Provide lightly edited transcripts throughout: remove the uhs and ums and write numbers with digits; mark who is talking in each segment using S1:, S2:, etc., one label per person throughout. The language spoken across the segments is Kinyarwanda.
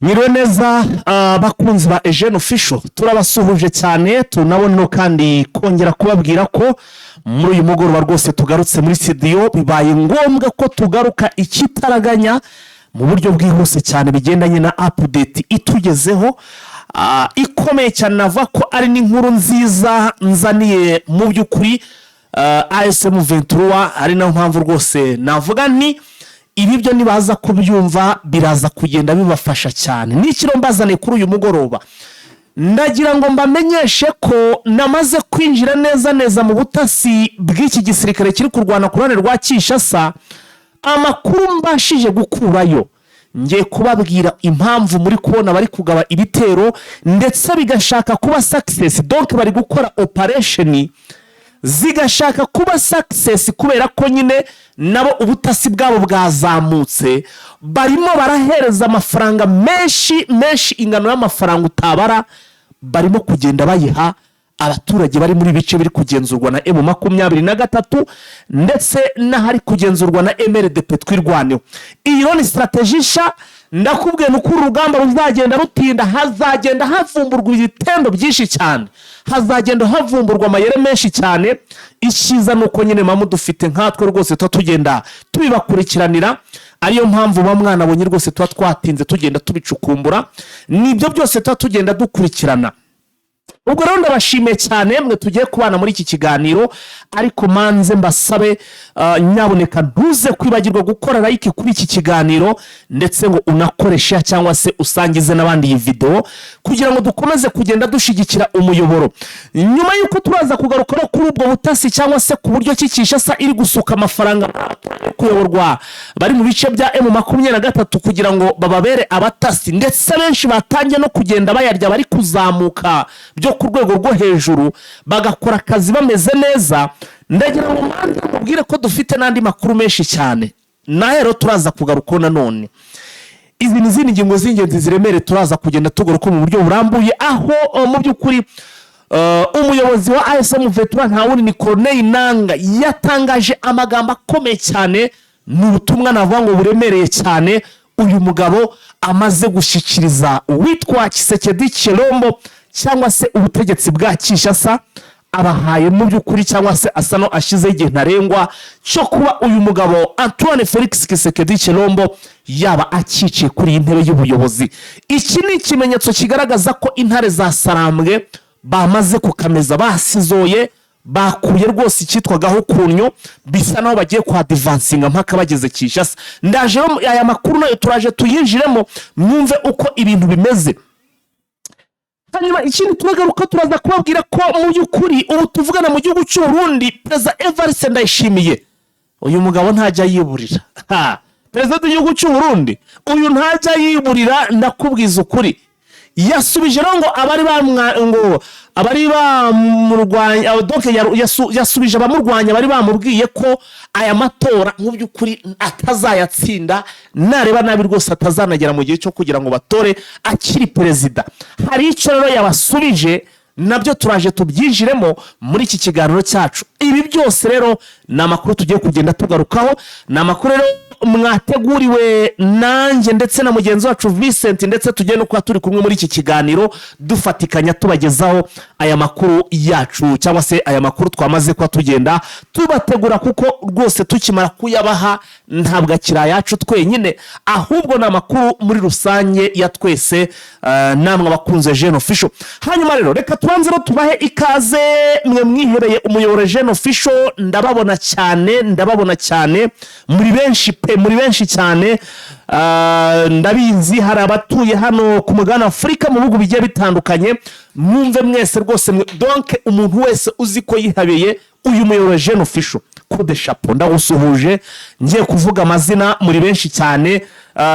S1: Mwiriwe neza, bakunzi ba Ejene Official, turabasuhuje cyane. Tunabona kandi kongera kubabwira ko muri uyu mugoroba rwose tugarutse muri studio. Bibaye ngombwa ko tugaruka ikitaraganya mu buryo bwihuse cyane, bigendanye na update itugezeho ikomeye cyane. Navuga ko ari n'inkuru nziza nzaniye mu by'ukuri AFC M23, ari nayo mpamvu rwose navuga ni ibi byo nibaza kubyumva biraza kugenda bibafasha cyane. N'ikiro mbazaniye kuri uyu mugoroba, ndagira ngo mbamenyeshe ko namaze kwinjira neza neza mu butasi bw'iki gisirikare kiri kurwana ku ruhande rwa Kinshasa. Amakuru mbashije gukurayo, ngiye kubabwira impamvu muri kubona bari kugaba ibitero ndetse bigashaka kuba success. Donc bari gukora operation zigashaka kuba success, kubera ko nyine nabo ubutasi bwabo bwazamutse. Barimo barahereza amafaranga menshi menshi, ingano y'amafaranga utabara, barimo kugenda bayiha abaturage bari muri bice biri kugenzurwa na M23 ndetse n'ahari kugenzurwa na MRDP Twirwaneho. Iyi rero ni stratégie nshya. Ndakubwiye ni uko uru rugamba ruzagenda rutinda, hazagenda havumburwa ibitendo byinshi cyane, hazagenda havumburwa amayeri menshi cyane. Icyiza ni uko nyine mamu dufite nkatwe rwose tuba tugenda tubibakurikiranira, ariyo mpamvu ba mwana abonye rwose tuba twatinze tugenda tubicukumbura. Nibyo byose tuba tugenda dukurikirana. Ubwo rero ndabashimiye cyane mwe tugiye kubana muri iki kiganiro, ariko manze mbasabe, nyabuneka ntuze kwibagirwa gukora like kuri iki kiganiro, ndetse ngo unakoreshe cyangwa se usangize n'abandi iyi videwo, kugira ngo dukomeze kugenda dushyigikira umuyoboro. Nyuma y'uko turaza kugaruka no kuri ubwo butasi, cyangwa se ku buryo ki Kinshasa iri gusuka amafaranga kuyoborwa bari mu bice bya M23 kugira ngo bababere abatasi, ndetse benshi batangiye no kugenda bayarya, bari kuzamuka byo ku rwego rwo hejuru, bagakora akazi bameze neza. Ndagira ngo mbanze mubwire ko dufite n'andi makuru menshi cyane, nayo rero turaza kugarukaho nanone. Izi ni izindi ngingo z'ingenzi ziremereye turaza kugenda tugaruka mu buryo burambuye, aho mu by'ukuri umuyobozi wa AFC M23, nta wundi ni Corneille Nanga, yatangaje amagambo akomeye cyane. Ni ubutumwa navuga ngo buremereye cyane uyu mugabo amaze gushyikiriza uwitwa Tshisekedi Tshilombo, cyangwa se ubutegetsi bwa Kinshasa. Abahaye mu by'ukuri, cyangwa se asa no ashyizeho igihe ntarengwa cyo kuba uyu mugabo Antoine Felix Tshisekedi Tshilombo yaba akicaye kuri iyi ntebe y'ubuyobozi. Iki ni ikimenyetso kigaragaza ko intare za Sarambwe bamaze kukameza, basizoye, bakuye rwose icyitwagaho kunnyo, bisa naho bagiye kwa-advancinga mpaka bageze Kinshasa. Ndaje rero, aya makuru nayo turaje tuyinjiremo, mwumve uko ibintu bimeze. Hanyuma ikindi turagaruka, turaza kubabwira ko mu by'ukuri ubu tuvugana mu gihugu cy'u Burundi, Perezida Evariste Ndayishimiye, uyu mugabo ntajya yiburira. Ha! Perezida w'igihugu cy'u Burundi uyu ntajya yiburira, ndakubwiza ukuri. Yasubije rero ngo abari bamwa ngo abari bamurwanya, donc yasubije abamurwanya bari bamubwiye ko aya matora mu by'ukuri atazayatsinda, nareba nabi rwose atazanagera mu gihe cyo kugira ngo batore akiri perezida. Hari icyo rero yabasubije, nabyo turaje tubyinjiremo muri iki kiganiro cyacu. Ibi byose rero ni amakuru tugiye kugenda tugarukaho. Ni amakuru rero mwateguriwe nanjye ndetse na mugenzi wacu Vincent, ndetse tugiye no kuba turi kumwe muri iki kiganiro, dufatikanya tubagezaho aya makuru yacu, cyangwa se aya makuru twamaze kuba tugenda tubategura, kuko rwose tukimara kuyabaha ntabwo akiri ayacu twenyine, ahubwo ni amakuru muri rusange ya twese, namwe abakunze Jene Official. Hanyuma rero reka tubanze rero tubahe ikaze mwe mwihereye umuyoboro Jene Official. Ndababona cyane, ndababona cyane, muri benshi pe, muri benshi cyane. Ndabizi hari abatuye hano ku mugabane wa Afurika mu bihugu bigiye bitandukanye. Mwumve mwese rwose donc umuntu wese uzi ko yihabeye uyu muyoboro Jene Official, coup de chapeau, ndawusuhuje. Ngiye kuvuga amazina, muri benshi cyane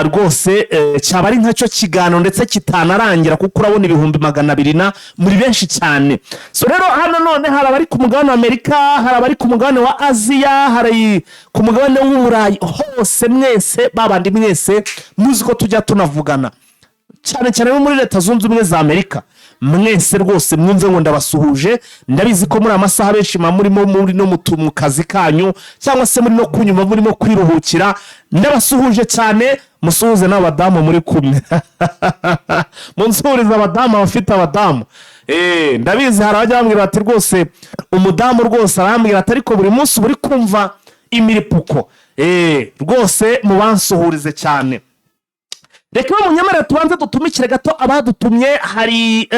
S1: rwose, cyaba ari nkacyo kiganiro ndetse kitanarangira, kuko urabona 200,000 na muri benshi cyane. So rero hano none hari abari ku mugabane wa Amerika, hari abari ku mugabane wa Aziya, hari ku mugabane w'Uburayi hose. Mwese babandi mwese muzi ko tujya tunavugana cyane cyane no muri Leta Zunze Ubumwe za Amerika, mwese rwose mwumve ngo ndabasuhuje. Ndabizi ko muri amasaha benshi muba murimo muri no mu kazi kanyu, cyangwa se muri no kunyuma murimo kwiruhukira. Ndabasuhuje cyane. Musuhuze n'abadamu muri kumwe, munsuhurize abadamu, abafite abadamu. Ndabizi hari abajya bambwira bati: "Rwose umudamu rwose arambwira ati ariko buri munsi uba uri kumva imiripuko." Rwose mubansuhurize cyane. Reka munyemerere tubanze dutumikire gato abadutumye. Hari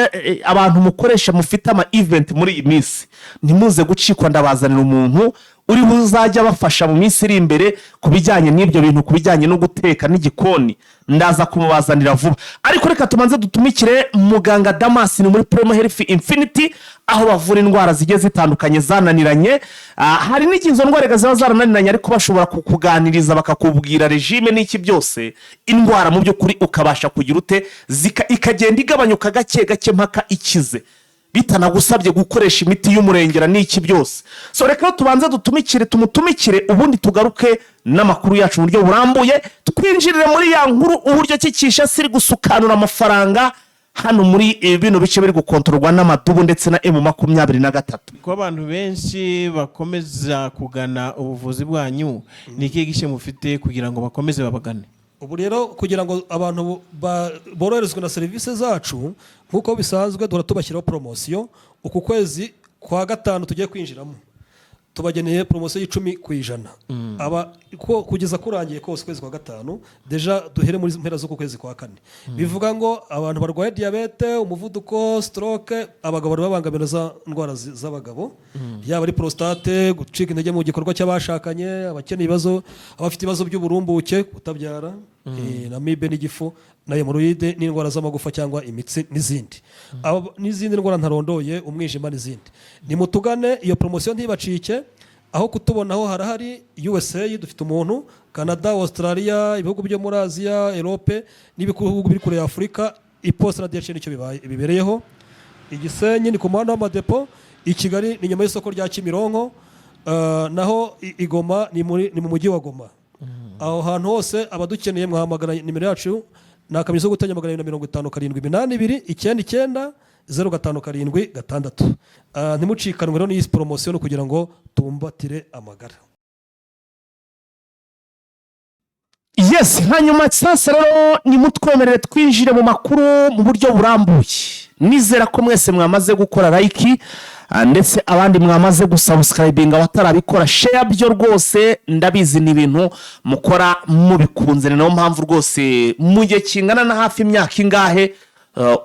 S1: abantu mukoresha mufite ama event muri iyi minsi, ntimuze gucikwa. Ndabazanira umuntu uri buzajya abafasha mu minsi iri imbere ku bijyanye n'ibyo bintu, ku bijyanye no guteka n'igikoni. Ndaza kumubazanira vuba, ariko reka tubanze dutumikire muganga Damasi. Ni muri Promo Health Infinity, aho bavura indwara zigiye zitandukanye zananiranye. Hari n'igihe izo ndwara ziba zarananiranye, ariko bashobora kukuganiriza, bakakubwira régime n'iki byose, indwara mu by'ukuri ukabasha kugira ute, ikagenda igabanyuka gake gake mpaka ikize, bitanagusabye gukoresha imiti y'umurengera n'iki byose. So reka tubanze dutumikire, tumutumikire, ubundi tugaruke n'amakuru yacu mu buryo burambuye, twinjirire muri ya nkuru, uburyo ki Kinshasa iri gusukanura amafaranga hano muri bino bice biri gukontororwa n'amadubu ndetse na M23.
S2: Ko abantu benshi bakomeza kugana ubuvuzi bwanyu, ni ikihe gishya mufite kugira ngo bakomeze babagane?
S3: Ubu rero, kugira ngo abantu boroherezwe na serivisi zacu, nk'uko bisanzwe duhora tubashyiraho poromosiyo. Uku kwezi kwa gatanu tugiye kwinjiramo tubageneye poromosiyo y'10%. Aba ko kugeza kurangiye kose ukwezi kwa gatanu, déjà duhere muri mpera z'uku kwezi kwa kane. Bivuga ngo abantu barwaye diyabete, umuvuduko, stroke, abagabo bari babangamira za ndwara z'abagabo, yaba ari prostate, gucika intege mu gikorwa cy'abashakanye, abakeneye ibibazo, abafite ibibazo by'uburumbuke, kutabyara, n'amibe n'igifu na hémorroïdes n'indwara z'amagufa cyangwa imitsi n'izindi. N'izindi ndwara ntarondoye, umwijima n'izindi. Nimutugane, iyo poromosiyo ntibacike. Aho kutubonaho harahari: USA dufite umuntu, Canada, Australia, ibihugu byo muri Aziya, Europe n'ibihugu biri kure ya Afurika. Iposita na DHL nicyo bibereyeho. Igisenyi ni ku muhanda w'amadepo, i Kigali ni nyuma y'isoko rya Kimironko, naho i Goma ni mu mujyi wa Goma. Aho hantu hose abadukeneye mwahamagara nimero yacu, ni akamenyetso ko guteranya 257 829 90 576. Ntimucikanwe rero n'iyi poromosiyo, ni ukugira ngo tumbatire amagara.
S1: Yes, hanyuma sasa rero nimutwemerere twinjire mu makuru mu buryo burambuye. Nizera ko mwese mwamaze gukora like, ndetse abandi mwamaze gusubscribinga, abatarabikora share. Byo rwose ndabizi ni ibintu mukora mubikunze. Ni nayo mpamvu rwose mu gihe kingana na hafi imyaka ingahe,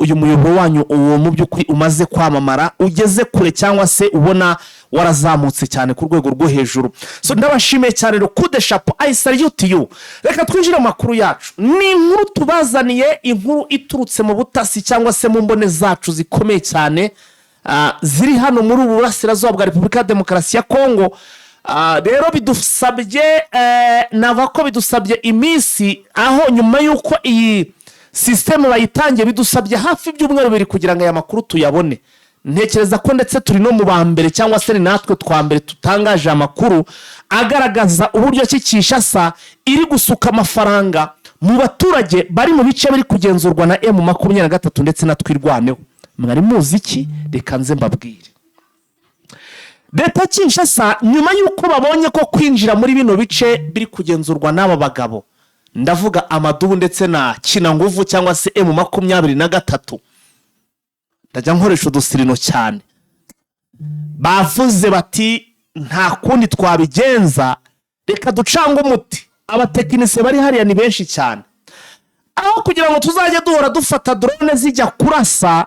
S1: uyu muyoboro wanyu uwo mu by'ukuri umaze kwamamara, ugeze kure, cyangwa se ubona warazamutse cyane ku rwego rwo hejuru. So ndabashimiye cyane rero, kude shapo, I salute you. Reka twinjire mu makuru yacu. Ni inkuru tubazaniye, inkuru iturutse mu butasi cyangwa se mu mbone zacu zikomeye cyane, ziri hano muri ubu burasirazuba bwa Repubulika ya Demokarasi ya Kongo. Rero bidusabye, nava ko bidusabye iminsi, aho nyuma y'uko iyi sisiteme bayitangiye bidusabye hafi ibyumweru 2 kugira ngo aya makuru tuyabone. Ntekereza ko ndetse turi no mu ba mbere, cyangwa se ni natwe twa mbere tutangaje amakuru agaragaza uburyo ki Kinshasa iri gusuka amafaranga mu baturage bari mu bice biri kugenzurwa na M23 ndetse na Twirwaneho. Mwari muzi iki? Reka nze mbabwire. Leta ya Kinshasa, nyuma y'uko babonye ko kwinjira muri bino bice biri kugenzurwa n'aba bagabo, ndavuga amadubu ndetse na kinanguvu cyangwa se M23, ndajya nkoresha udusirino cyane, bavuze bati: "Nta kundi twabigenza, reka ducange umuti. Abatekinisiye bari hariya ni benshi cyane. Aho kugira ngo tuzajye duhora dufata drone zijya kurasa,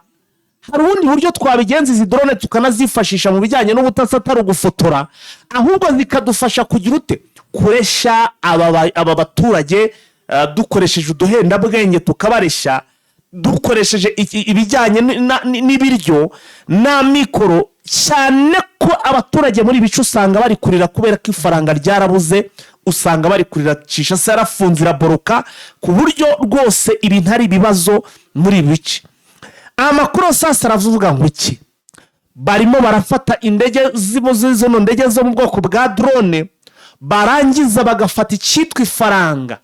S1: hari ubundi buryo twabigenza, izi drone tukanazifashisha mu bijyanye n'ubutasi, atari ugufotora, ahubwo zikadufasha kugira ute, kureshya aba baturage, dukoresheje uduhendabwenge, tukabareshya dukoresheje ibijyanye n'ibiryo n'amikoro, cyane ko abaturage muri ibice usanga bari kurira kubera ko ifaranga ryarabuze, usanga bari kurira. Kinshasa yarafunze, iraboroka, ku buryo rwose ibintu ari ibibazo muri ibi bice." Amakuru sasa aravuga ngo iki? Barimo barafata indege zino ndege zo mu bwoko bwa drone, barangiza bagafata icyitwa ifaranga,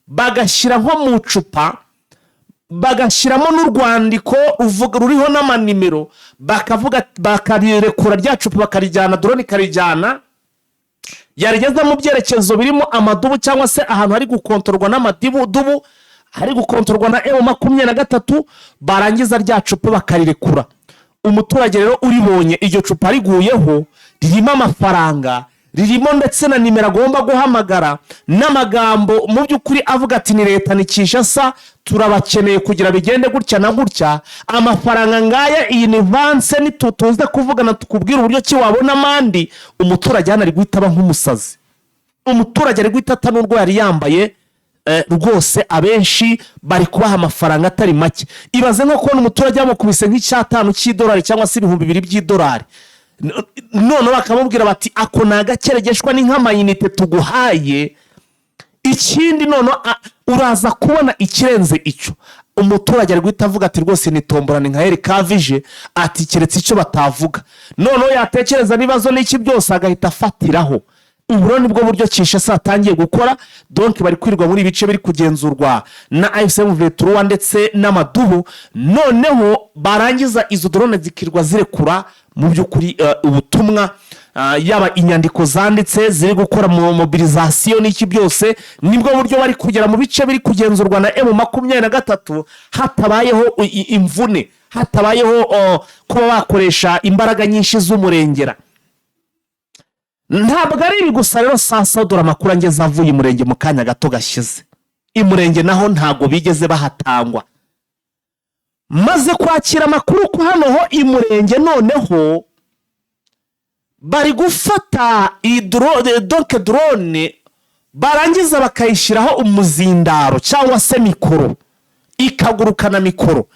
S1: bagashyira nko mu icupa, bagashyiramo n'urwandiko ruvuga, ruriho n'amanimero, bakavuga, bakarirekura rya cupa, bakarijyana, drone ikarijyana. Yarigeza mu byerekezo birimo amadubu cyangwa se ahantu hari gukontorwa n'amadibu hari gukontorwa na M23, barangiza rya cupa bakarirekura. Umuturage rero uribonye, iryo cupa riguyeho, ririmo amafaranga, ririmo ndetse na nimero agomba guhamagara n'amagambo mu by'ukuri avuga ati: "Ni leta, ni Kinshasa, turabakeneye kugira bigende gutya na gutya, amafaranga ngaya, iyi ni avance, nitutuze kuvugana tukubwira uburyo ki wabona amandi." Umuturage hano ari guhita aba nk'umusazi, umuturage ari guhita ata n'urwo yari yambaye. Rwose abenshi bari kubaha amafaranga atari make. Ibaze nko kubona umuturage yamukubise nk'icyatanu cy'idolari cyangwa se 2000 by'idolari, none bakamubwira bati: "Ako ni agakeregeshwa, ni nk'amayinite tuguhaye." Ikindi none uraza kubona ikirenze icyo. Umuturage ari guhita avuga ati: "Rwose ni tombora, ni nka erikavije." Ati: "Keretse icyo batavuga." Noneho yatekereza n'ibibazo n'iki byose, agahita afatiraho. Ubu rero nibwo buryo Kinshasa atangiye gukora. Donc bari kwirirwa muri ibice biri kugenzurwa na AFC M23 ndetse n'amadubu, noneho barangiza izo drone zikirwa zirekura mu by'ukuri ubutumwa, yaba inyandiko zanditse ziri gukora mu mobilisation n'iki byose. Nibwo buryo bari kugera mu bice biri kugenzurwa na M23 hatabayeho imvune, hatabayeho kuba bakoresha imbaraga nyinshi z'umurengera. Ntabwo ari ibi gusa rero. Sasa dore amakuru angeze avuye Imurenge mu kanya gato gashize. Imurenge naho ntabwo bigeze bahatangwa. Maze kwakira amakuru ko hano ho Imurenge noneho bari gufata iyi drone, donc drone barangiza bakayishyiraho umuzindaro cyangwa se mikoro, ikagurukana mikoro,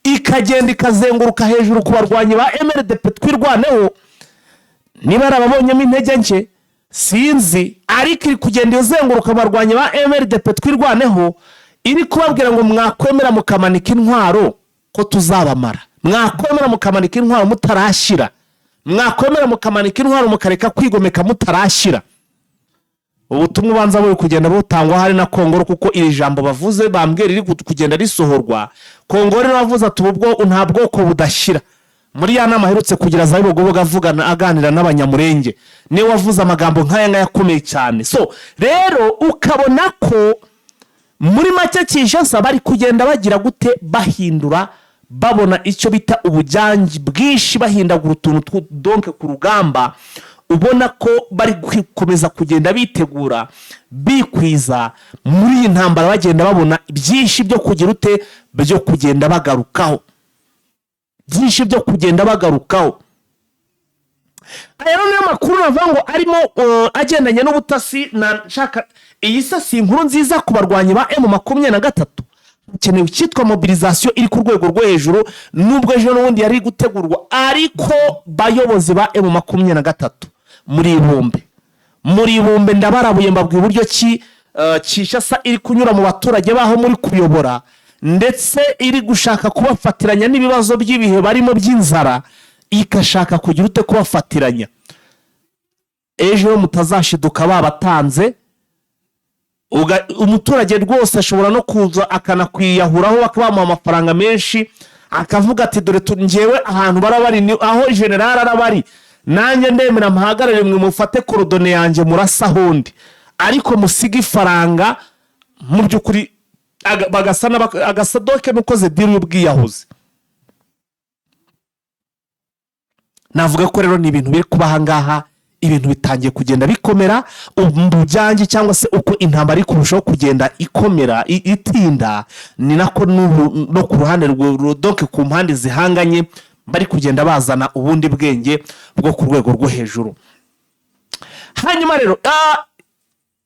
S1: ikagenda ikazenguruka hejuru ku barwanyi ba MRDP Twirwaneho. Niba yarababonyemo intege nke sinzi, ariko iri kugenda izenguruka abarwanyi ba MRDP Twirwaneho, iri kubabwira ngo: "Mwakwemera mukamanika intwaro ko tuzabamara? Mwakwemera mukamanika intwaro mutarashyira? Mwakwemera mukamanika intwaro mukareka kwigomeka mutarashyira?" Ubutumwa ubanza buri kugenda butangwa hari na Kongoro, kuko iri jambo bavuze bambwiye riri kugenda risohorwa. Kongoro bavuze ati: "Ubu bwo nta bwoko budashyira." Muri ya nama aherutse kugira za Bibogobogo avugana, aganira n'Abanyamurenge, niwe wavuze amagambo nk'aya ngaya akomeye cyane. So rero ukabona ko muri make Kinshasa bari kugenda bagira gute? Bahindura, babona icyo bita ubujyangi bwinshi, bahindagura utuntu donc ku rugamba ubona ko bari gukomeza kugenda bitegura, bikwiza muri iyi ntambara, bagenda babona byinshi byo kugira ute, byo kugenda bagarukaho, byinshi byo kugenda bagarukaho. Aya rero niyo makuru navuga ngo arimo agendanye n'ubutasi. Na nshaka iyi se si inkuru nziza ku barwanyi ba M23? Hakenewe icyitwa mobilisation iri ku rwego rwo hejuru, nubwo ejo n'ubundi yari gutegurwa. Ariko bayobozi ba M23, muri ibumbe, muri ibumbe, ndabarabuye, mbabwira uburyo ki Kinshasa iri kunyura mu baturage baho muri kuyobora, ndetse iri gushaka kubafatiranya n'ibibazo by'ibihe barimo by'inzara, igashaka kugira ute? Kubafatiranya. Ejo mutazashiduka babatanze. Umuturage rwose ashobora no kuza akanakwiyahuraho, bakaba bamuha amafaranga menshi, akavuga ati: "Dore njyewe ahantu bara bari ni aho general araba ari, nanjye ndemera mpahagarare, mwe mufate coordonnées yanjye murasa ahundi, ariko musige ifaranga." Mu by'ukuri bagasa agasa donc n'ukoze deal y'ubwiyahuzi. Navuga ko rero ni ibintu biri kuba ahangaha, ibintu bitangiye kugenda bikomera ubujyange, cyangwa se uko intambara iri kurushaho kugenda ikomera, itinda, ni nako n'ubu no ku ruhande donc ku mpande zihanganye bari kugenda bazana ubundi bwenge bwo ku rwego rwo hejuru. Hanyuma rero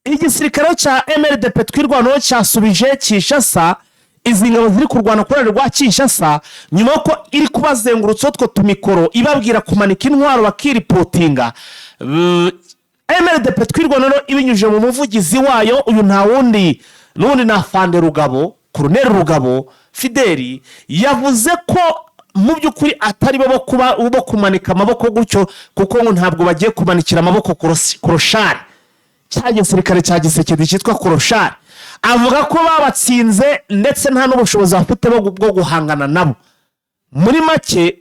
S1: igisirikare cya MRDP Twirwanaho cyasubije Kinshasa izi ngabo ziri kurwana ku ruhande rwa Kinshasa, nyuma y'uko iri kubazengurutsa utwo tumikoro ibabwira kumanika intwaro bakiripotinga. MRDP Twirwanaho ibinyujije mu muvugizi wayo, uyu nta wundi n'ubundi ni afande Rugabo, Koroneri Rugabo Fideli, yavuze ko mu by'ukuri atari bo kuba bo kumanika amaboko gutyo, kuko ngo ntabwo bagiye kumanikira amaboko koroshari, cya gisirikare cya Gisekedi cyitwa koroshari. Avuga ko babatsinze, ndetse nta n'ubushobozi bafite bwo guhangana nabo. Muri make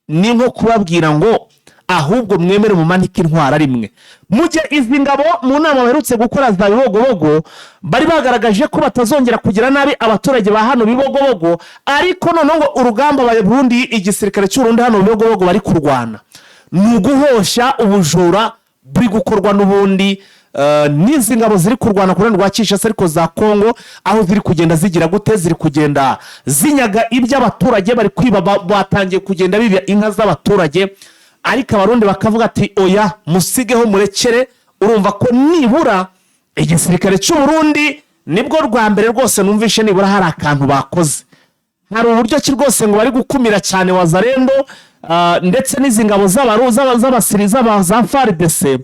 S1: ni nko kubabwira ngo Ahubwo mwemere mumanike intwara rimwe mujye. Izi ngabo mu nama baherutse gukora za Bibogobogo bari bagaragaje ko batazongera kugira nabi abaturage ba hano Bibogobogo, ariko noneho ngo urugamba Abarundi, igisirikare cy'Urundi hano Bibogobogo bari kurwana ni uguhosha ubujura buri gukorwa n'ubundi n'izi ngabo ziri kurwana ku ruhande rwa Kinshasa, ariko za Kongo, aho ziri kugenda zigira gute? Ziri kugenda zinyaga iby'abaturage, bari kwiba, batangiye kugenda biba inka z'abaturage, ariko Abarundi bakavuga ati: "Oya, musigeho, murekere." Urumva ko nibura igisirikare cy'u Burundi nibwo rwa mbere rwose numvishe nibura hari akantu bakoze, hari uburyo ki rwose ngo bari gukumira cyane Wazalendo ndetse n'izi ngabo z'abasiri za FARDC.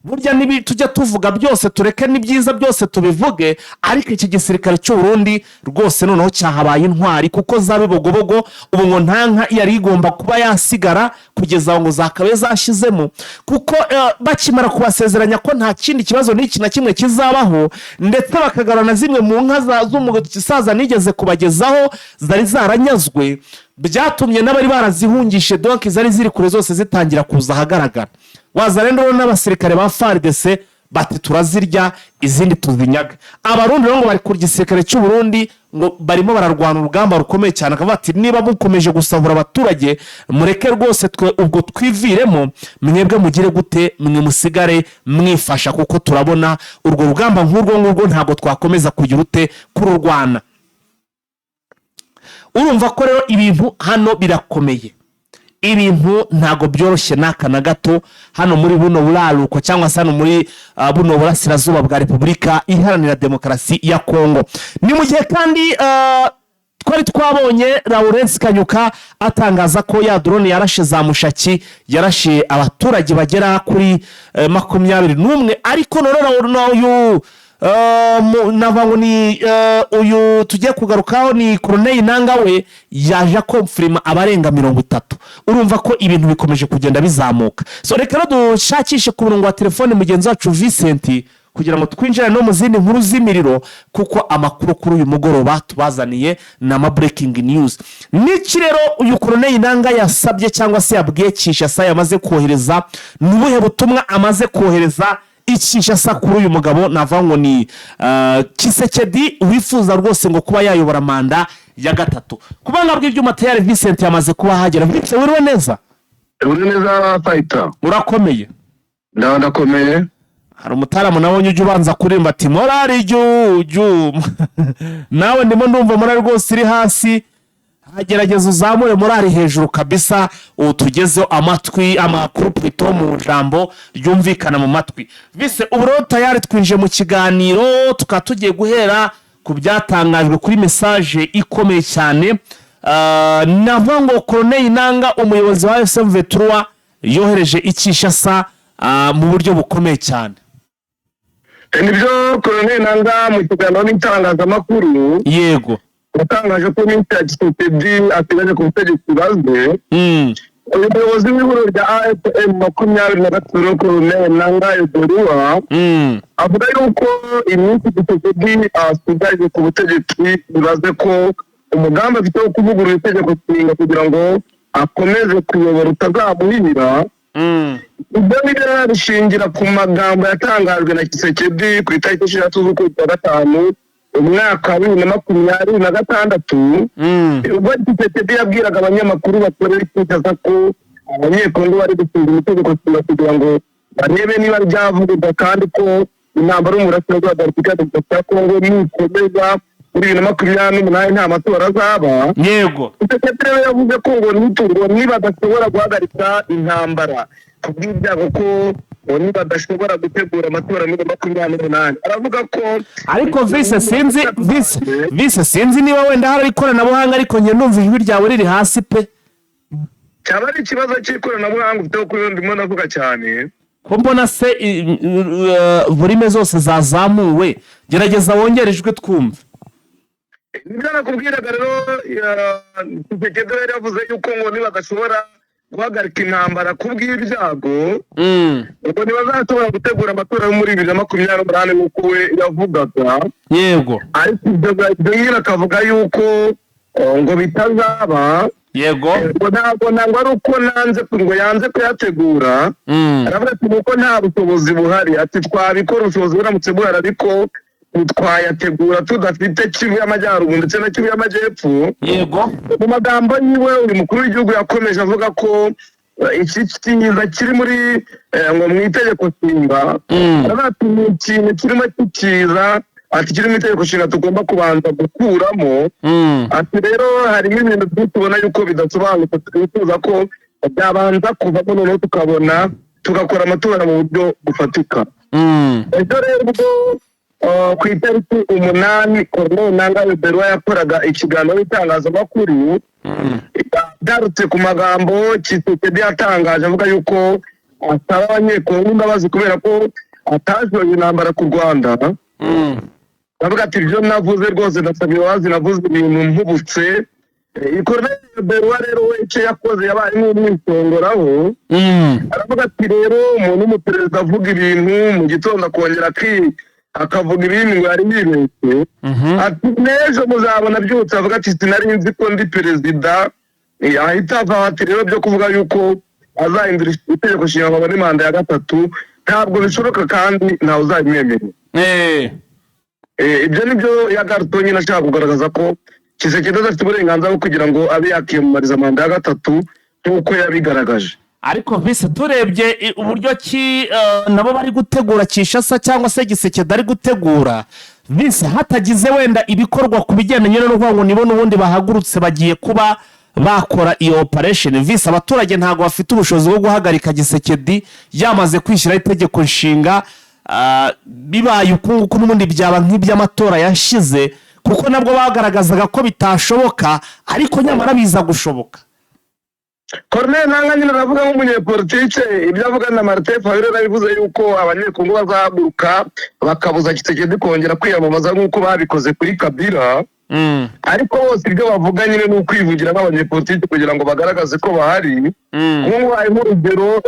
S1: Burya nibi tujya tuvuga byose, tureke n'ibyiza byose tubivuge, ariko iki gisirikare cy'u Burundi rwose noneho cyahabaye intwari, kuko za Bibogobogo ubu ngo nta nka yari igomba kuba yasigara kugeza aho ngo zakabaye zashyizemo, kuko bakimara kubasezeranya ko nta kindi kibazo n'iki na kimwe kizabaho, ndetse bakagarura na zimwe mu nka z'umusaza nigeze kubagezaho zari zaranyazwe, byatumye n'abari barazihungishe, donc zari ziri kure zose, zitangira kuza ahagaragara. Waza rero n'abasirikare ba FARDC bati: "Turazirya, izindi tuzinyaga." Abarundi rero ngo bari ku gisirikare cy'u Burundi ngo barimo bararwana urugamba rukomeye cyane, akavuga ati: "Niba mukomeje gusahura abaturage, mureke rwose twe ubwo twiviremo, mwebwe mugire gute? Mwe musigare mwifasha, kuko turabona urwo rugamba nk'urwo ngurwo ntabwo twakomeza kugira ute kururwana." Urumva ko rero ibintu hano birakomeye, ibintu ntabwo byoroshye n'aka na gato hano muri buno buraruko, cyangwa se hano muri buno burasirazuba bwa Repubulika Iharanira Demokarasi ya Kongo. Ni mu gihe kandi twari twabonye Lawrence Kanyuka atangaza ko ya drone yarashe za Mushaki, yarashe abaturage bagera kuri 21, ariko noneho uyu navuga ngo ni uyu tugiye kugarukaho ni Corneille Nanga, we yaje akomfirima abarenga 30. Urumva ko ibintu bikomeje kugenda bizamuka. So reka rero dushakishe ku murongo wa telefone mugenzi wacu Vincent kugira ngo twinjire no mu zindi nkuru z'imiriro, kuko amakuru kuri uyu mugoroba tubazaniye ni ama breaking news. N'iki rero uyu Corneille Nanga yasabye cyangwa se yabwiye Kinshasa, yamaze kohereza? Ni ubuhe butumwa amaze kohereza i Kinshasa kuri uyu mugabo navuga ngo ni Tshisekedi, wifuza rwose ngo kuba yayobora manda ya gatatu? Ku buhanga bw'ibyuma tayari Vincent yamaze kuba ahagera. Vincent, wiriwe neza?
S4: Uri neza, fayita?
S1: Urakomeye?
S4: Ndakomeye.
S1: Hari umutaramu nabonye ujya ubanza kuririmba ati: "Morale jyu." Nawe ndimo ndumva morale rwose iri hasi. Gerageza uzamure morale hejuru kabisa, ubu tugezeho amatwi amakuru purito mu jambo ryumvikana mu matwi. Vise, ubu rero tayari twinjiye mu kiganiro, tukaba tugiye guhera ku byatangajwe kuri message ikomeye cyane. Navuga ngo Corneille Nanga, umuyobozi wa M23, yohereje i Kinshasa mu buryo bukomeye cyane.
S4: Nibyo, Corneille Nanga mu kiganiro n'itangazamakuru yatangaje ko iminsi ya Tshisekedi asigaje ku butegetsi bazwe. Uyu muyobozi w'ihuriro rya AFC M23, Corneille Nanga Edorua, avuga yuko iminsi Tshisekedi asigaje ku butegetsi bibaze ko umugambi afite wo kuvugurura itegeko nshinga kugira ngo akomeze kuyobora utazamuhira. Ibyo ngibyo bishingira ku magambo yatangajwe na Tshisekedi ku itariki 6 z'ukwezi kwa gatanu umwaka wa 2026, ubwo Tshisekedi yabwiraga abanyamakuru bakorera Kinshasa ko Abanyekongo bari gusuzuma itegeko nshinga kugira ngo barebe niba ryavugururwa, kandi ko intambara yo mu burasirazuba bwa Repubulika ya Demokarasi ya Kongo nikomeza muri 2028 nta matora azaba. Tshisekedi rero yavuze ko ngo nitungo niba badashobora guhagarika intambara ku bw'ibyago, ko ngo niba badashobora gutegura amatora muri 28, aravuga ko
S1: Ariko vise, sinzi, vise, sinzi niba wenda hari ikoranabuhanga, ariko njye ndumva ijwi ryawe riri hasi pe.
S4: Cyaba ari ikibazo cy'ikoranabuhanga ufite, kuko ndimo ndavuga cyane.
S1: Ko mbona se volume zose zazamuwe? Gerageza wongere ijwi twumve.
S4: Nibyo nakubwiraga rero, Tshisekedi yari yavuze yuko ngo niba badashobora guhagarika intambara ku bw'ibyago, ubwo ntibazashobora gutegura amatora yo muri 2028 nk'uko we yavugaga. Ariko ibyo nyine akavuga yuko ngo bitazaba.
S1: Yego.
S4: Ngo ntabwo ari uko nanze, ngo yanze kuyategura. Aravuga ati nuko nta bushobozi buhari, ati twabikora ubushobozi buramutse buhari, ariko ntitwayategura tudafite Kivu y'Amajyaruguru ndetse na Kivu y'Amajyepfo. Mu magambo yiwe, uyu mukuru w'igihugu yakomeje avuga ko iki kiza kiri muri ngo mu itegeko nshinga. Aravuga ati ni ikintu kirimo kikiza, ati kiri mu itegeko nshinga tugomba kubanza gukuramo. Ati rero harimo ibintu byinshi ubona yuko bidasobanutse, twifuza ko byabanza kuvamo, noneho tukabona tugakora amatora mu buryo bufatika. Ejo rero ubwo ku itariki 8 Corneille Nangaa Yobeluo yakoraga ikiganiro n'itangazamakuru, yagarutse ku magambo Tshisekedi yatangaje avuga yuko asaba Abanyekongo imbabazi kubera ko atashoje intambara ku Rwanda. Avuga ati ibyo navuze rwose ndasaba imbabazi, navuze ibintu mpubutse. Corneille Yobeluo rero we icyo yakoze yabaye nk'umwisongoraho. Aravuga ati rero umuntu w'umuperezida avuga ibintu mu gitondo akongera akavuga ibindi ngo yari yibeshye. Ati n'ejo muzabona byutse avuga ati sinari nzi ko ndi perezida. Ahita ava. Ati rero byo kuvuga yuko azahindura itegeko nshinga ngo abone manda ya gatatu ntabwo bishoboka kandi ntawe uzabimwemerera. Ibyo ni byo yagarutseho nyine, ashaka kugaragaza ko Tshisekedi adafite uburenganzira bwo kugira ngo abe yakiyamamariza manda ya gatatu nk'uko yabigaragaje.
S1: Ariko vise turebye uburyo ki nabo bari gutegura Kinshasa cyangwa se Tshisekedi ari gutegura vise, hatagize wenda ibikorwa ku bigendanye no kuvuga ngo nibo n'ubundi bahagurutse bagiye kuba bakora iyo operation, vise abaturage ntabwo bafite ubushobozi bwo guhagarika Tshisekedi yamaze kwishyiraho itegeko nshinga. Bibaye uku nguku n'ubundi byaba nk'iby'amatora yashize, kuko nabwo bagaragazaga ko bitashoboka, ariko nyamara biza gushoboka.
S4: Corneille Nangaa nyine aravuga nk'umunyepolitike, ibyo avuga na Martin Fayulu yarabivuze yuko Abanyekongo bazahaguruka bakabuza Tshisekedi kongera kwiyamamaza nk'uko babikoze kuri Kabila. Ariko bose ibyo bavuga nyine ni ukwivugira nk'abanyepolitike kugira ngo bagaragaze ko bahari. Nk'ubu harimo urugero,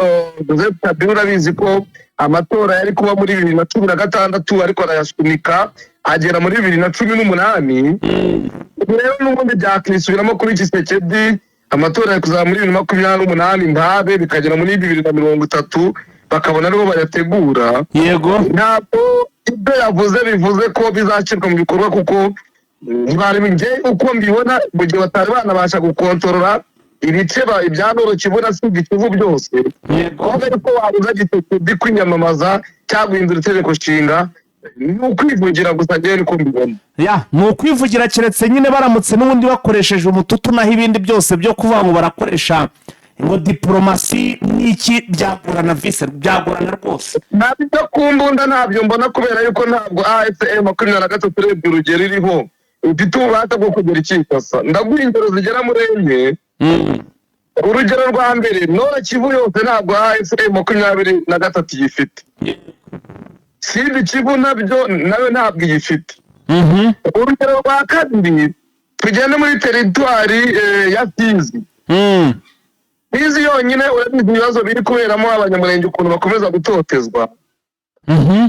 S4: Joseph Kabila urabizi ko amatora yari kuba muri 2016, ariko arayasunika agera muri 2018. Ubu rero n'ubundi byakwisubiramo kuri Tshisekedi, amatora ari kuzaba muri 2028 ntabe, bikagera muri 2030 bakabona aribo bayategura. Ntabwo ibyo yavuze bivuze ko bizashyirwa mu bikorwa, kuko ntibari, njye uko mbibona, mu gihe batari banabasha gukontorora ibice ibya Nord Kivu na Sud Kivu byose, kuvuga yuko wabuza Tshisekedi kwiyamamaza cyangwa guhindura itegeko nshinga ni ukwivugira gusa, njyewe niko mbibona.
S1: Ya, ni ukwivugira, keretse nyine baramutse n'ubundi bakoresheje umututu, naho ibindi byose byo kuvuga ngo barakoresha ngo diporomasi n'iki byagorana vise, byagorana rwose.
S4: Ntabyo ku mbunda ntabyo mbona, kubera yuko ntabwo AFC M23 urebye urugero iriho ifite ububasha bwo kugera i Kinshasa. Ndaguha ingero zigera muri enye. Urugero rwa mbere, Nord Kivu yose ntabwo AFC M23 iyifite. Sud Kivu nabyo nayo ntabwo iyifite. Urugero rwa kabiri, tugende muri teritwari ya Fizi. Fizi yonyine urabizi ibibazo biri kuberamo, Abanyamurenge ukuntu bakomeza gutotezwa.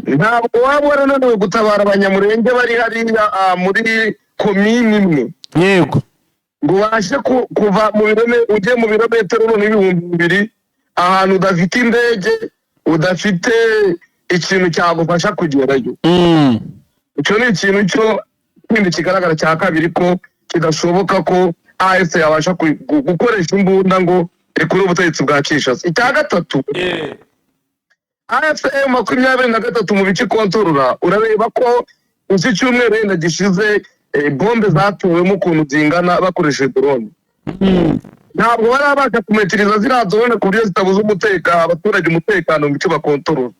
S4: Ntabwo waba warananiwe gutabara Abanyamurenge bari hariya muri komini imwe ngo ubashe kuva mu birome ujye mu birometero none 2000, ahantu udafite indege, udafite ikintu cyagufasha kugerayo. Icyo ni ikintu cyo kindi kigaragara cya kabiri ko kidashoboka ko AFC yabasha gukoresha imbunda ngo ikure ubutegetsi bwa Kinshasa. Icya gatatu, AFC M23 mu bice ikontorora, urareba ko iki cyumweru wenda gishize bombe zatewemo ukuntu zingana bakoresheje drone. Ntabwo barabasha kumetiriza ziriya drone ku buryo zitabuza umutekano abaturage umutekano mu bice bakontorora.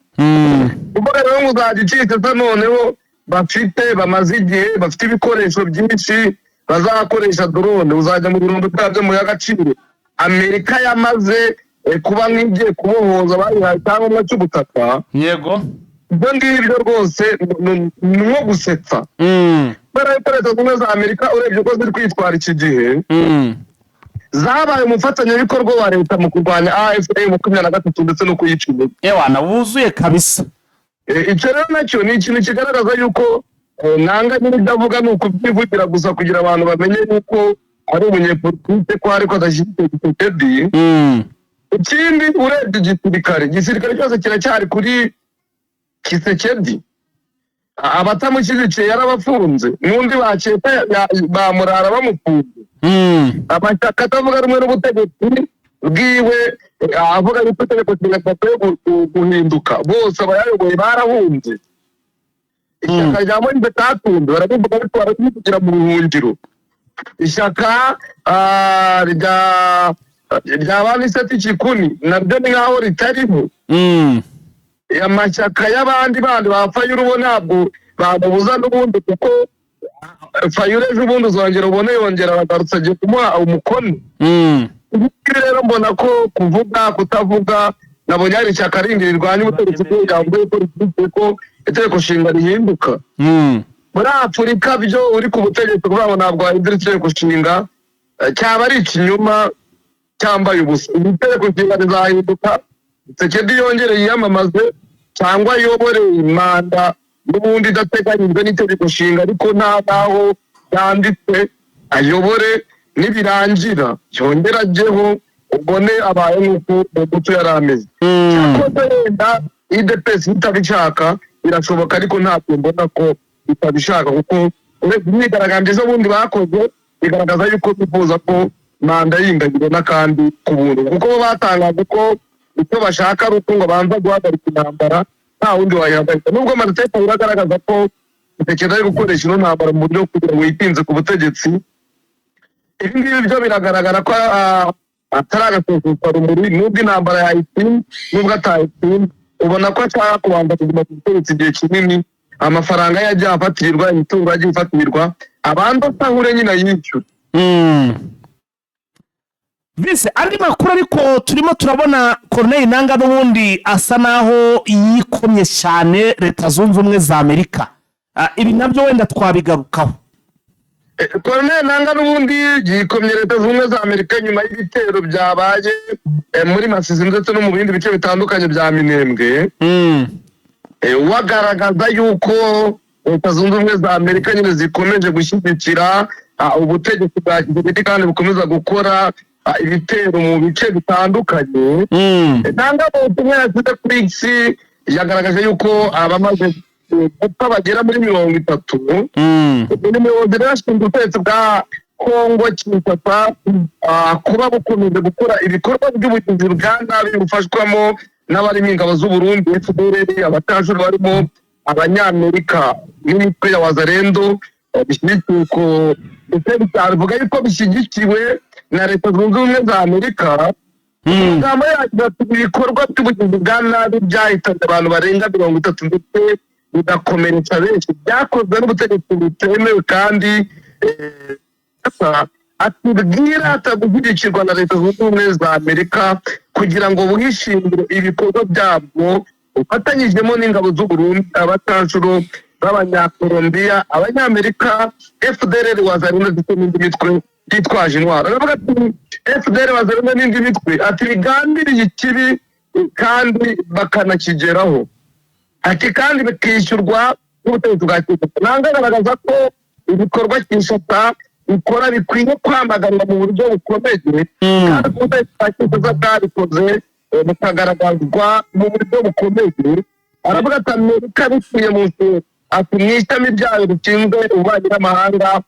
S4: Kuvuga rero ngo uzajya ucitse noneho bafite, bamaze igihe bafite ibikoresho byinshi bazakoresha drone, uzajya mu birombe byabyo mu y'agaciro Amerika yamaze kuba nk'igiye kubohoza, bayihaye icyangombwa cy'ubutaka. Ibyo ngibyo rwose ni nko gusetsa, kubera yuko Leta Zunze Ubumwe za Amerika urebye uko ziri kwitwara iki gihe, zabaye umufatanyabikorwa wa leta mu kurwanya AFC 23 ndetse no kuyica intege.
S1: Ewana wuzuye kabisa.
S4: Icyo rero nacyo ni ikintu kigaragaza yuko Nangaa nyine ibyo avuga ni ukubyivugira gusa kugira abantu bamenye yuko Ari umunyepolitike ko ariko adashyigikiye Tshisekedi. Ikindi, urebye igisirikare cyose kiracyari kuri Tshisekedi. Abatamushyigikiye yarabafunze, n'undi bakeka bamurara bamufunze. Amashyaka atavuga rumwe n'ubutegetsi bwiwe, avuga yuko itegeko nshinga ridakwiye guhinduka, bose abayayoboye barahunze. Ishyaka rya Moise Katumbi barabivuga, ariko barabivugira mu buhungiro. Ishyaka rya ba Seth Kikuni naryo ni nkaho ritariho. Amashyaka y'abandi bandi ba Fayulu bo ntabwo bamubuza n'ubundi, kuko Fayulu ejo ubundi uzongera ubone yongera bagarutse, agiye kumuha umukono. Ibi ngibi rero mbona ko kuvuga kutavuga, nabonye hari ishyaka rindi rirwanya ubutegetsi bw'umuryango yuko rishyigikiye ko itegeko nshinga rihinduka. Muri Afurika byo uri ku butegetsi kuvuga ngo ntabwo wahindura itegeko nshinga, cyaba ari ikinyoma cyambaye ubusa. Iri tegeko nshinga rizahinduka, Tshisekedi yongere yiyamamaze cyangwa ayobore manda n'ubundi idateganyijwe n'itegeko nshinga, ariko nta naho yanditse, ayobore, nibirangira yongere ajyeho, ubone abaye nk'uko Mobutu yari ameze. Cyakoze wenda UDPS itabishaka birashoboka, ariko ntabwo mbona ko itabishaka, kuko urebye imyigaragambyo ejo bundi bakoze bigaragaza yuko bifuza ko manda yindi ayibona kandi ku buntu, kuko bo batangaje ko icyo bashaka ari uko ngo banza guhagarika intambara, nta wundi wayihagarika, nubwo Martin Fayulu agaragaza ko Tshisekedi ari gukoresha ino ntambara mu buryo kugira ngo yitinze ku butegetsi. Ibi ngibi byo biragaragara ko atari agasesesarumuri, nubwo intambara yayitsinda, nubwo atayitsinda, ubona ko ashaka kubanza kuguma ku butegetsi igihe kinini, amafaranga ye yagiye afatirirwa, imitungo yagiye ifatirirwa, abanza asahure nyine ayishyure.
S1: Bise andi makuru, ariko turimo turabona Corneille Nanga n'ubundi asa naho yikomye cyane Leta Zunze Ubumwe za Amerika. Ibi nabyo wenda twabigarukaho.
S4: Corneille Nanga n'ubundi yikomye Leta Zunze Ubumwe za Amerika nyuma y'ibitero byabaye muri Masisi ndetse no mu bindi bice bitandukanye bya Minembwe. Wagaragaza yuko Leta Zunze Ubumwe za Amerika nyine zikomeje gushyigikira ubutegetsi bwa Tshisekedi kandi bukomeza gukora ibitero mu bice bitandukanye. Nanga mu butumwa yashyize kuri X yagaragaje yuko abamaze gupfa bagera muri 30. Uyu muyobozi rero ashinzwe ubutegetsi bwa Kongo Kinshasa kuba bukomeje gukora ibikorwa by'ubugizi bwa nabi bufashwamo n'abarimo ingabo z'u Burundi, FDLR, abacanshuro barimo Abanyamerika n'imitwe ya Wazalendo, bishyigikiwe ko ndetse bivuga yuko bishyigikiwe na Leta Zunze Ubumwe za Amerika. Amagambo yagira ati: "Ibikorwa by'ubugizi bwa nabi byahitanye abantu barenga 30 ndetse bigakomeretsa benshi byakozwe n'ubutegetsi butemewe kandi atubwira gushyigikirwa na Leta Zunze Ubumwe za Amerika kugira ngo bwishimire ibikorwa byabwo bufatanyijemo n'ingabo z'u Burundi, abacanshuro b'Abanyakolombiya, Abanyamerika, FDLR, Wazalendo ndetse n'indi mitwe yitwaje intwaro." Aravuga ati FDLR, Wazalendo n'indi mitwe, ati bigambiriye ikibi kandi bakanakigeraho, ati kandi bikishyurwa n'ubutegetsi bwa Kinshasa. Nanga agaragaza ko ibikorwa Kinshasa bikora bikwiye kwamaganwa mu buryo bukomeye, kandi ko ubutegetsi bwa Kinshasa bwabikoze bukagaragazwa mu buryo bukomeye. Aravuga ati Amerika biciye mu ati mu ishami ryayo rishinzwe ububanyi n'amahanga,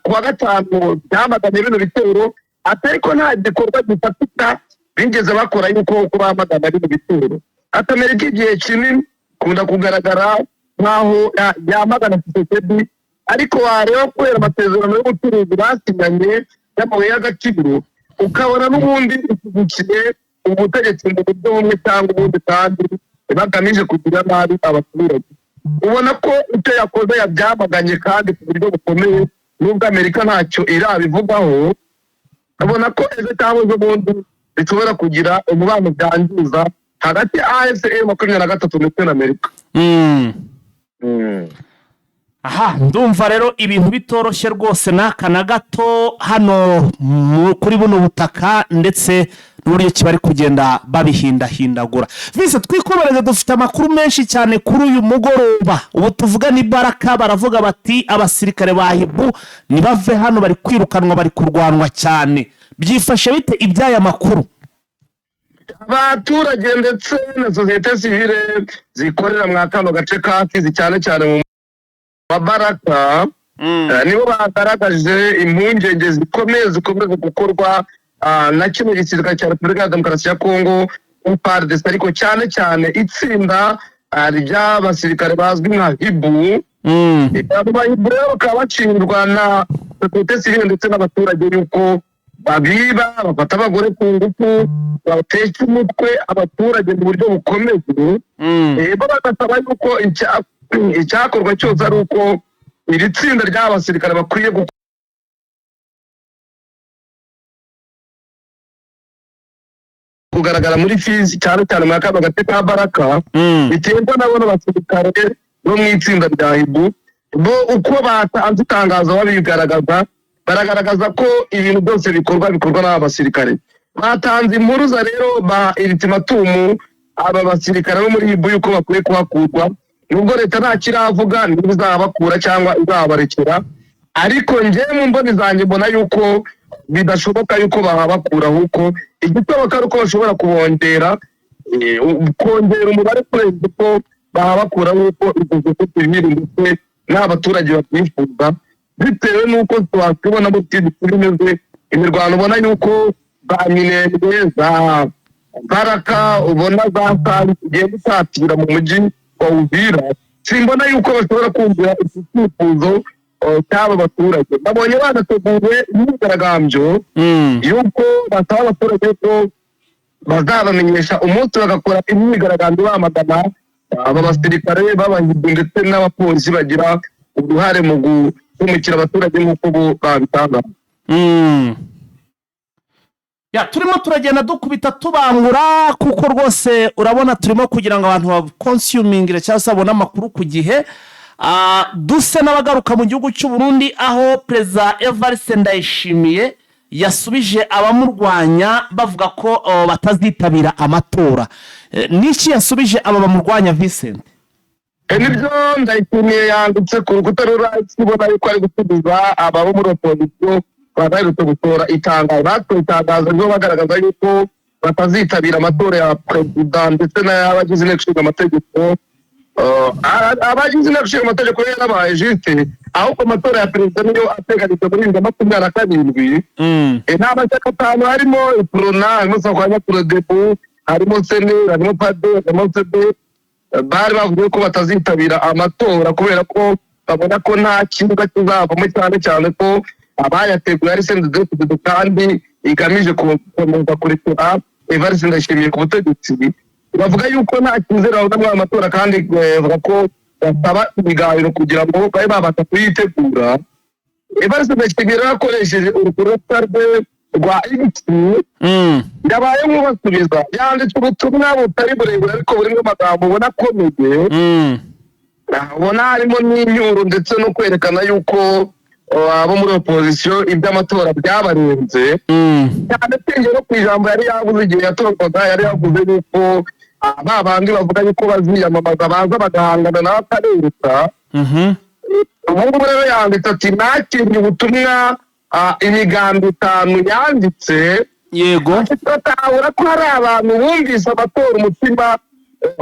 S4: ku wa gatanu byamaganye bino bitero, ati ariko nta gikorwa gifatika bigeze bakora yuko ko bamagana bino bitero. Ati Amerika igihe kinini ikunda kugaragara nk'aho yamagana Tshisekedi, ariko wareba kubera amasezerano y'ubucuruzi basinyanye y'amabuye y'agaciro, ukabona n'ubundi ishyigikiye ubutegetsi mu buryo bumwe cyangwa ubundi, kandi bagamije kugira nabi abaturage. Ubona ko icyo yakoze yabyamaganye kandi ku buryo bukomeye, nubwo Amerika ntacyo irabivugaho. Ubona ko ejo cyangwa ejo bundi bishobora kugira umubano byangiza hagati ya AFC M23 ndetse na Amerika.
S1: Aha ndumva rero ibintu bitoroshye rwose n'aka na gato hano kuri buno butaka, ndetse n'uburyo ki bari kugenda babihindahindagura. Vise, twikomereze, dufite amakuru menshi cyane kuri uyu mugoroba. Ubu tuvuga ni Baraka, baravuga bati abasirikare ba Hibu nibave hano, bari kwirukanwa, bari kurwanwa cyane. Byifashe bite iby'aya makuru?
S4: Abaturage ndetse na sosiyete sivile zikorera mwa kano gace ka Fizi, cyane cyane mu Mabaraka, nibo bagaragaje impungenge zikomeye zikomeje gukorwa na kino gisirikare cya Repubulika ya Demokarasi ya Kongo, FARDC, ariko cyane cyane itsinda ry'abasirikare bazwi nka Hibu. Abo Bahibu rero bakaba bashinjwa na sosiyete sivile ndetse n'abaturage yuko babiba, bafata abagore ku ngufu, batesha umutwe abaturage mu buryo bukomeye. Bo bagasaba yuko icyakorwa cyose ari uko iri tsinda ry'abasirikare bakwiye kugaragara muri Fizi, cyane cyane muri kano gace ka Baraka, biterwa nabo n'abasirikare bo mu itsinda rya Hibu. Bo uko batanze itangazo babigaragaza, baragaragaza ko ibintu byose bikorwa n'aba basirikare. Batanze impuruza rero ba ultimatum aba basirikare bo muri Hibu yuko bakwiye kuhakurwa, nubwo leta nta kiravuga niba izabakura cyangwa izabarekera. Ariko njye mu mboni zanjye mbona yuko bidashoboka yuko bahabakura, ahubwo igishoboka ari uko bashobora kubongera, kongera umubare kurenza uko bahabakura, nk'uko izo sosiyete sivile ndetse n'abaturage babyifuza, bitewe n'uko twakibonamo bimeze. Imirwano ubona yuko za Minembwe, za Baraka, ubona za Sari zigenda isatira mu mujyi wa Uvira, simbona yuko bashobora kumvira iki cyifuzo cy'aba baturage. Babonye banateguye imyigaragambyo yuko basaba abaturage ko bazabamenyesha umunsi bagakora imyigaragambyo bamagana aba basirikare b'Abahibu ndetse n'abapolisi bagira uruhare mu guhemukira abaturage nk'uko bo babitangaza.
S1: Ya, turimo turagenda dukubita tubangura, kuko rwose urabona turimo kugira ngo abantu bakonsumingire cyangwa se babone amakuru ku gihe. Dusa n'abagaruka mu gihugu cy'u Burundi, aho Perezida Evariste Ndayishimiye yasubije abamurwanya bavuga ko batazitabira amatora. Niki yasubije aba bamurwanya, Vincent?
S4: Nibyo, Ndayishimiye yanditse ku rukuta rwa X, ubona yuko ari gusubiza aba bo muri opozisiyo baherutse gutora itangazo. Batoye itangazo ryo bagaragaza yuko batazitabira amatora ya perezida ndetse n'ay'abagize inteko ishinga amategeko. Abagize inteko ishinga amategeko yo yarabaye juste, ahubwo amatora ya perezida niyo ateganijwe muri 2027. Ni amashyaka atanu, harimo Uprona, harimo Sakwanya Prodebu, harimo Sene, harimo Pade, harimo Sede. Bari bavuze ko batazitabira amatora kubera ko babona ko nta kibuga kizavamo, cyane cyane ko abayateguye ari CNDD-FDD kandi igamije gukomeza kurekura Evariste Ndayishimiye ku butegetsi. Bavuga yuko nta cyizere babona muri ayo matora, kandi bavuga ko basaba ibiganiro kugira ngo babe babasha kuyitegura. Evariste Ndayishimiye rero akoresheje urukuta rwe rwa X, yabaye nk'ubasubiza, yanditse ubutumwa butari burebure ariko burimo amagambo ubona akomeye, ubona harimo n'inyuro ndetse no kwerekana yuko abo muri opozisiyo iby'amatora byabarenze, cyane twinjiye no ku ijambo yari yavuze igihe yatorwaga. Yari yavuze yuko ba bandi bavuga yuko baziyamamaza baza bagahangana nawe akarereka. Ubu ngubu rero yanditse ati: "Nakiriye ubutumwa, imigambi itanu yanditse." Turatahura ko hari abantu bumvise amatora umutima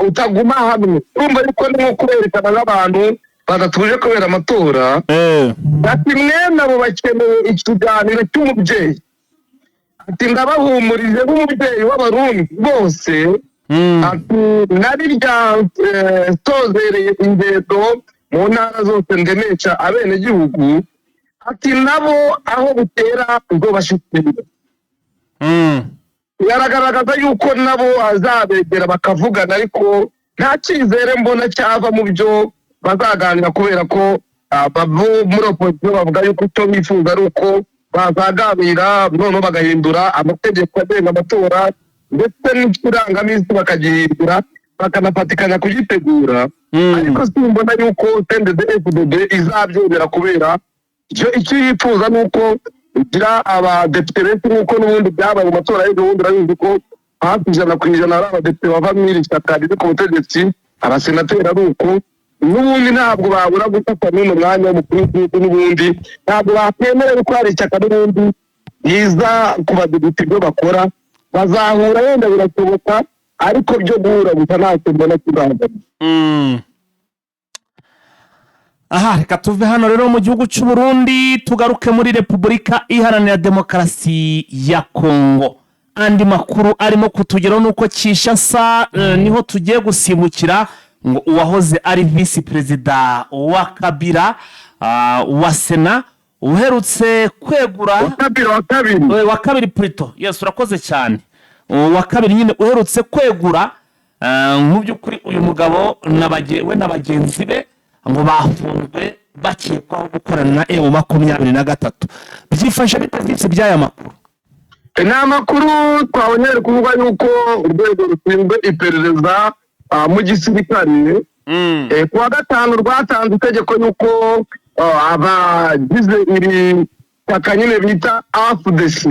S4: utaguma hamwe. Urumva yuko ni nko kuberekana nk'abantu badatuje kubera amatora. Ati: "Mwene abo bakeneye ikiganiro cy'umubyeyi." Ati: "Ndabahumurije nk'umubyeyi w'Abarundi bose." Ati: "Nari ryasozereye ingendo mu ntara zose ndemesha abenegihugu." Ati: "Nabo aho butera ubwo bashikira." Baragaragaza yuko nabo azabegera bakavugana, ariko nta cyizere mbona cyava mu byo bazaganira, kubera ko abo muri opozisiyo bavuga yuko icyo bifuza ari uko bazaganira noneho bagahindura amategeko agenga amatora ndetse n'ikirangaminsi bakagihindura. bakanafatikanya kugitegura. Ariko simbona yuko CNDD-FDD izabyemera, kubera icyo yifuza ni uko igira abadepite benshi, nk'uko n'ubundi byabaye mu matora y'ejo bundi. Urabizi ko hafi 100% ari abadepite bava mu iri shyaka riri ku butegetsi, abasenateri ari uko. N'ubundi ntabwo babura gufata n'uno mwanya w'umukuru w'igihugu. N'ubundi ntabwo bakwemera yuko hari ishyaka n'ubundi riza ku badepite. Ibyo bakora bazahura wenda birashoboka, ariko byo guhura gusa ntacyo mbona kizavamo.
S1: Aha reka tuve hano rero mu gihugu cy'u Burundi, tugaruke muri Repubulika Iharanira Demokarasi ya Kongo. Andi makuru arimo kutugeraho ni uko Kinshasa, niho tugiye gusimbukira, ngo uwahoze ari visi perezida wa Kabila, wa Sena, uherutse kwegura.
S4: Wa kabiri, wa kabiri.
S1: Wa kabiri plutôt, yes, urakoze cyane, uwa kabiri nyine uherutse kwegura. Mu by'ukuri uyu mugabo we na bagenzi be ngo bafunzwe bakekwaho gukorana na M23. Byifashe bite byinshi by'aya makuru?
S4: Ni amakuru twabonye ari kuvuga yuko urwego rushinzwe iperereza mu gisirikare, ku wa gatanu rwatanze itegeko yuko abagize iri shyaka nyine bita AFDC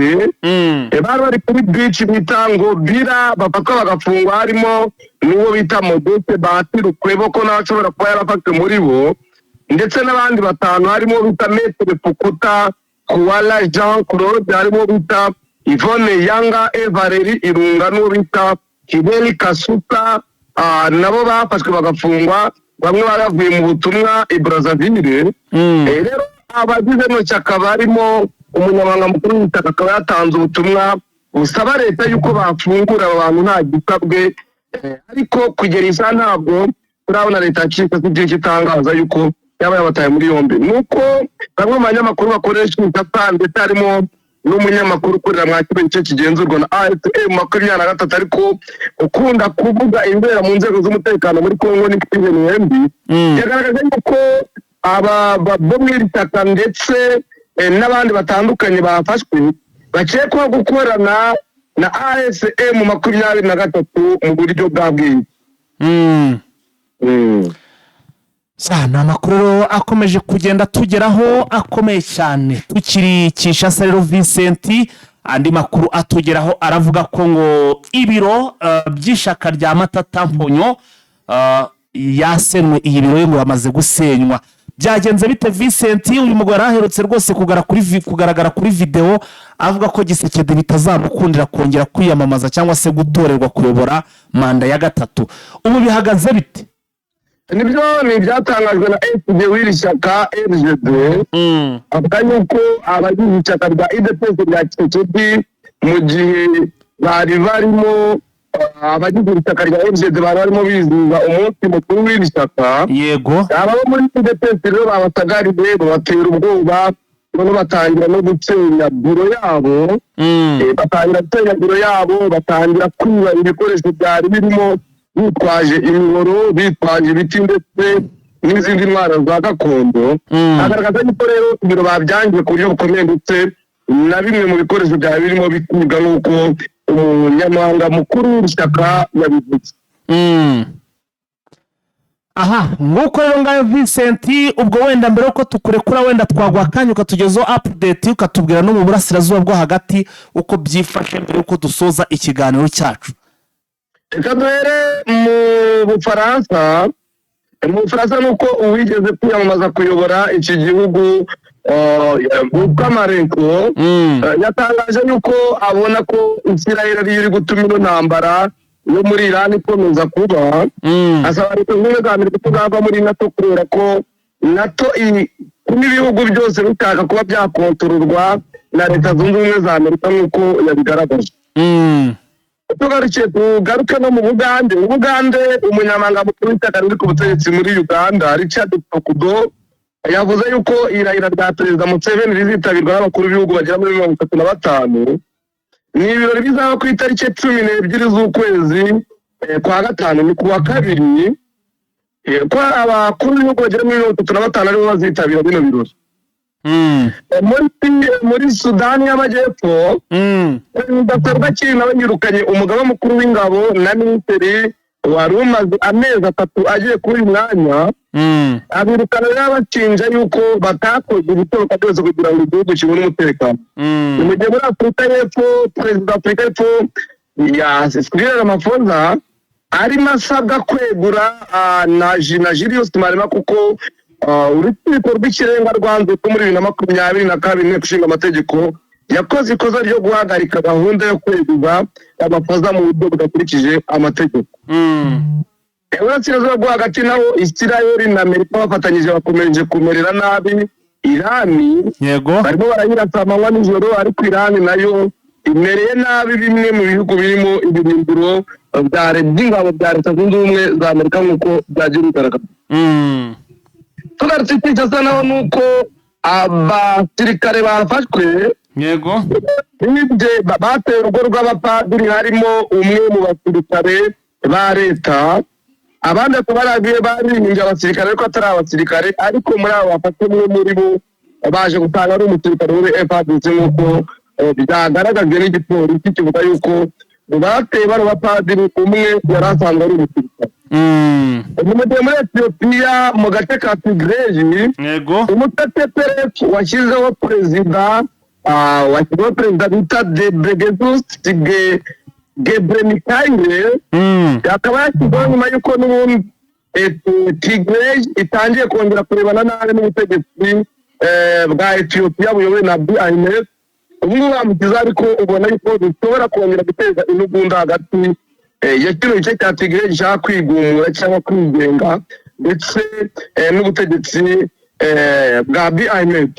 S4: bari bari kuri beach bita ngo Bira, bafatwa bagafungwa, harimo n'uwo bita Modeste Bahati Lukwebo, ko nawe ashobora kuba yarafashwe muri bo, ndetse n'abandi batanu, harimo bita Maître Pukuta Kuwala Jean Claude, harimo bita Yvonne Yanga Evaleri Irunga, n'uwo bita Kibeli Kasuta. Nabo bafashwe bagafungwa, bamwe bari bavuye mu butumwa i Brazzaville. Rero abagize no shyaka barimo umunyamabanga mukuru w'ishyaka akaba yatanze ubutumwa busaba leta yuko bafungura aba bantu nta gisabwe. Ariko kugera isaha ntabwo turabona leta ya Kinshasa igihe itangaza yuko yaba yabataye muri yombi. Nuko bamwe mu banyamakuru bakoresha Kinshasa, ndetse harimo n'umunyamakuru ukorera mwa kino gice kigenzurwa na AFC M23, ariko ukunda kuvuga ibibera mu nzego z'umutekano muri Kongo, ni Steven Wembi, yagaragaje yuko aba bo mu iri shyaka ndetse n'abandi batandukanye bafashwe bakekwaho gukorana na AFC M23 mu buryo bwa bwite.
S1: Sa, ni amakuru rero akomeje kugenda tugeraho akomeye cyane. Tukiri Kinshasa rero, Vincent, andi makuru atugeraho aravuga ko ngo ibiro by'ishyaka rya Matata Mponyo yasenwe. Iyi biro ye ngo yamaze gusenywa. Byagenze bite, Vincent? Uyu mugore aherutse rwose kugaragara kuri videwo avuga ko Tshisekedi bitazamukundira kongera kwiyamamaza cyangwa se gutorerwa kuyobora manda ya gatatu. Ubu bihagaze bite?
S4: Nibyo, ni ibyatangajwe na SG w'iri shyaka RGD, avuga yuko abagize ishyaka rya UDPS rya Tshisekedi, mu gihe bari barimo, abagize ishyaka rya RGD bari barimo bizihiza umunsi mukuru w'iri shyaka, aba bo muri UDPS rero babasagariye, babatera ubwoba, noneho batangira no gusenya biro yabo. Batangira gusenya biro yabo, batangira kwiba ibikoresho byari birimo, bitwaje imihoro, bitwaje ibiti ndetse n'izindi ntwaro za gakondo. Agaragaza yuko rero ibiro babyangiye ku buryo bukomeye, ndetse na bimwe mu bikoresho byari birimo bikibwa, nk'uko umunyamabanga mukuru w'ishyaka yabivuze.
S1: Aha nguko rero ngayo, Vincent. Ubwo wenda mbere yuko tukurekura, wenda twaguha akanya ukatugezaho update, ukatubwira no mu burasirazuba bwo hagati uko byifashe, mbere yuko dusoza ikiganiro cyacu.
S4: Reka duhere mu Bufaransa. Mu Bufaransa ni uko uwigeze kwiyamamaza kuyobora iki gihugu witwa Macron yatangaje yuko abona ko Israel ariyo iri gutuma ino ntambara yo muri Iran ikomeza kuba, asaba Leta Zunze Ubumwe za Amerika ko zava muri NATO, kubera ko NATO kuba ibihugu byose bishaka kuba byakontororwa na Leta Zunze Ubumwe za Amerika, nk'uko yabigaragaje. Tugarukiye, tugaruke no mu Bugande. Mu Bugande, umunyamabanga mukuru w'ishyaka riri ku butegetsi muri Uganda, Richard Todwong, yavuze yuko irahira rya Perezida Museveni rizitabirwa n'abakuru b'ibihugu bagera muri 35. Ni ibirori bizaba ku itariki 12 z'ukwezi kwa gatanu, ni ku wa kabiri, ko abakuru b'ibihugu bagera muri 35 aribo bazitabira bino birori. Muri Sudani y'Amajyepfo, Perezida Salva Kiir nawe yirukanye umugaba mukuru w'ingabo na minisitiri Wari umaze amezi 3 agiye kuri uyu mwanya, abirukana rero bashinja yuko batakoze ibishoboka byose kugira ngo igihugu kibone umutekano. Ni mu gihe muri Afurika y'Epfo, perezida wa Afurika y'Epfo ya Cyril Ramaphosa arimo asabwa kwegura na Julius Malema, kuko Urukiko rw'Ikirenga rwanzuye ko muri 2022 Inteko Ishinga Amategeko yakoze ikosa ryo guhagarika gahunda yo kweguza Ramaphosa mu buryo budakurikije amategeko. Iburasirazuba bwo Hagati naho, Isirayeli na Amerika bafatanyije bakomeje kumerera nabi Irani. Barimo barayirasa amanywa nijoro, ariko Irani nayo imereye nabi bimwe mu bihugu birimo ibirindiro by'ingabo bya Leta Zunze Ubumwe za Amerika, nk'uko byagiye bigaragara. Tugarutse Kinshasa naho, ni uko abasirikare bafashwe bibye, bateye urugo rw'abapadiri, harimo umwe mu basirikare ba leta, abandi bakaba baragiye baririnze abasirikare ariko atari abasirikare. Ariko muri abo bafate, umwe muri bo baje gusanga ari umusirikare w'uri FARDC, nk'uko byagaragajwe n'igipolisi kivuga yuko mu bateye bano bapadiri umwe yari asanzwe ari umusirikare. Mu gihe muri Etiyopiya, mu gace ka Tigreyi, umutwe TPLF washyizeho perezida bita Debregesus Gebremichael, akaba yashyizweho nyuma y'uko n'ubundi Tigray itangiye kongera kurebana nabi n'ubutegetsi bwa Etiyopiya buyobowe na Abiy Ahmed. Ubu ngubu bamukiza, ariko ubona yuko bishobora kongera guteza intugunda hagati ya kino gice cya Tigray gishaka kwigumura cyangwa kwigenga ndetse n'ubutegetsi bwa Abiy Ahmed.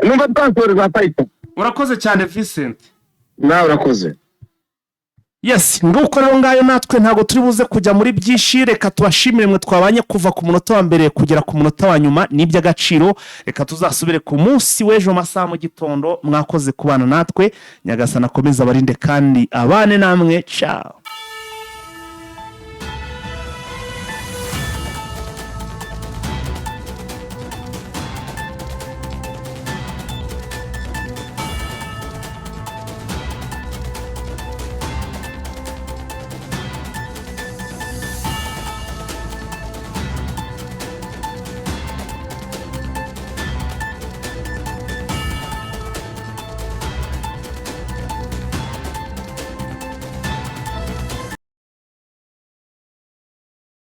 S4: Numva twasoreza fayita.
S1: Urakoze cyane, Vincent.
S4: Nawe urakoze.
S1: Yes, nguko rero ngayo. Natwe ntabwo turi buze kujya muri byinshi. Reka tubashimire mwe twabanye kuva ku munota wa mbere kugera ku munota wa nyuma, ni iby'agaciro. Reka tuzasubire ku munsi w'ejo mu masaha mu gitondo. Mwakoze kubana natwe. Nyagasani akomeze abarinde kandi abane namwe. Ciao.